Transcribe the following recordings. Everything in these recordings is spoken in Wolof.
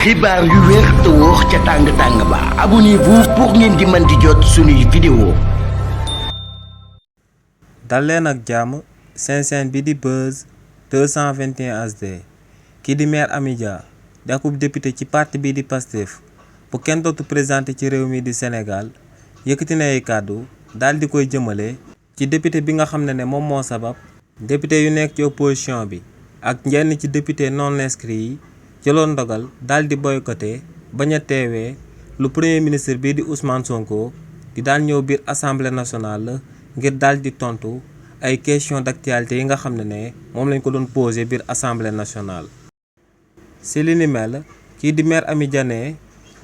xibaar yu wér te wóor ca tàng-tàng ba abonnez-vous pour ngeen di mën di jot suñuy vidéo. dal leen ak jàmm seen chaîne bi di Buzz 221 HD kii di maire Amy Dia di akub député ci parti bi di Pastef bu kenn dootu présenté ci réew mi di Sénégal yëkkati na ay kàddu daal di koy jëmale ci député bi nga xam ne moom moo sabab député yu nekk ci opposition bi ak ñenn ci député non inscrits yi jëloon ndogal daal di boycotté bañ a teewee lu premier ministre bii di Ousmane Sonko di daal ñëw biir assemblée nationale ngir daal di tontu ay question d'actualité yi nga xam ne moom lañ ko doon posé biir assemblée nationale. si li ni mel kii di maire Amy Dia ne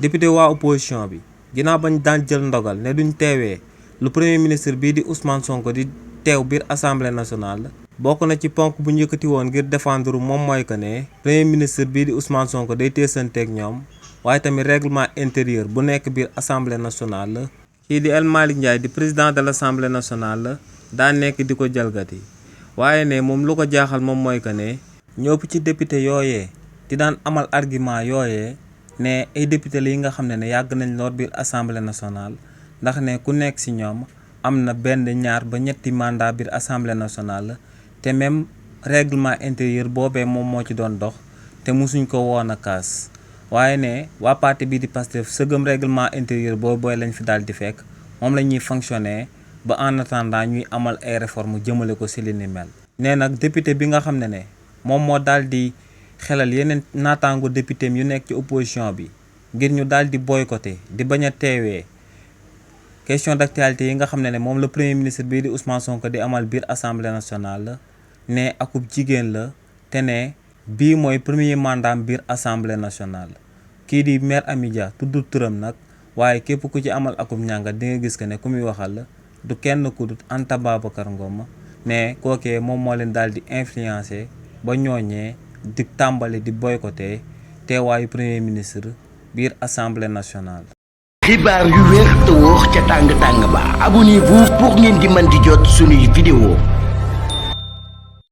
député waa opposition bi ginnaaw bañ daan jël ndogal ne duñ teewee lu premier ministre bii di Ousmane Sonko di teew biir assemblée nationale. bokk na ci ponk bu njëkkati woon ngir défendre moom mooy que ne premier ministre bii di Ousmane Sonko day teesanteeg ñoom waaye tamit règlement intérieur bu nekk biir assemblée nationale. kii di El Malick Ndiaye di président de l' assemblée nationale daa nekk di ko jalgati waaye ne moom lu ko jaaxal moom mooy que ne ñëpp ci député yooyee di daan amal argument yooyee ne ay député la yi nga xam ne yàgg nañ lool biir assemblée nationale ndax ne ku nekk si ñoom am na benn ñaar ba ñetti mandat biir assemblée nationale. te même règlement intérieur boobee moom moo ci doon dox te musuñ ko woon a kaas waaye ne waa parti bii di Pastef sëgëm règlement intérieur booy lañ fi daal di fekk moom la ñuy fonctionner ba en attendant ñuy amal ay réformes jëmale ko si li ni mel. nee nag député bi nga xam ne moom moo daal di xelal yeneen naataango député yu nekk ci opposition bi ngir ñu daal di boycotté di bañ a teewee question d'actualité yi nga xam ne moom la premier ministre bii di Ousmane Sonko di amal biir assemblée nationale. ne akub jigéen la te ne bii mooy premier mandat biir assemblée nationale kii di maire Amy Dia tudd turam nag waaye képp ku ci amal akub ñàngat di nga gis que ne ku muy waxal du kenn ku dut Anta Babacar Ngom ne kookee moom moo leen daal di influencer ba ñooñee di tàmbali di boycotté teewaayu premier ministre biir assemblée nationale. xibaar yu wér te wóor ca tàng-tàng ba abonnez-vous pour ngeen di mën di jot suñuy vidéo.